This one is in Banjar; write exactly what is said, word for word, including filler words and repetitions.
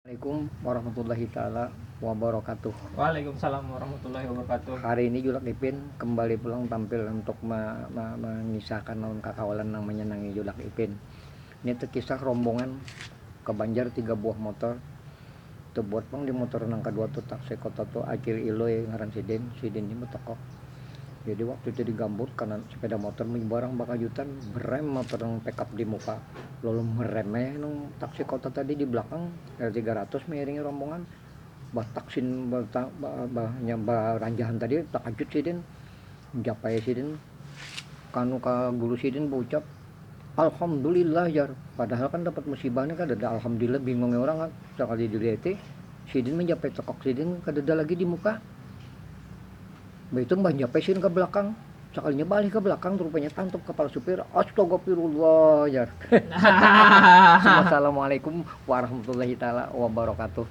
Assalamualaikum warahmatullahi taala wabarakatuh. Waalaikumsalam warahmatullahi wabarakatuh. Hari ini Julak Ipin kembali pulang tampil untuk ma- ma- mengisahkan lawan kakawalan nang menyenangi Julak Ipin. Ini terkisah rombongan ke Banjar tiga buah motor. Terbuat pang di motor nang kedua tu taksi kota tu Acil Iloi ngaran sidin. Sidin ini betekok. Jadi waktu itu digambut karena sepeda motor menyebarang bakajutan, berem motor nang pickup di muka, lalu meremeh nang taksi kota tadi di belakang R tiga ratus mengiringi rombongan. Bataksin bata- ba- ba- nya baranjahan tadi takajut sidin, japai sidin kanu ka gulu sidin baucap, "Alhamdulillah," jar. Padahal kan dapat musibah ni kadada alhamdulillah, bingungnya orang kan. Sakali diliati sidin menjapai tekok sidin kadada lagi di muka. Baitu menjapai sidin ke belakang. Sakalinya balik ke belakang rupanya tantup kepala supir. "Astagfirullah," jar. Assalamualaikum warahmatullahi taala wabarakatuh.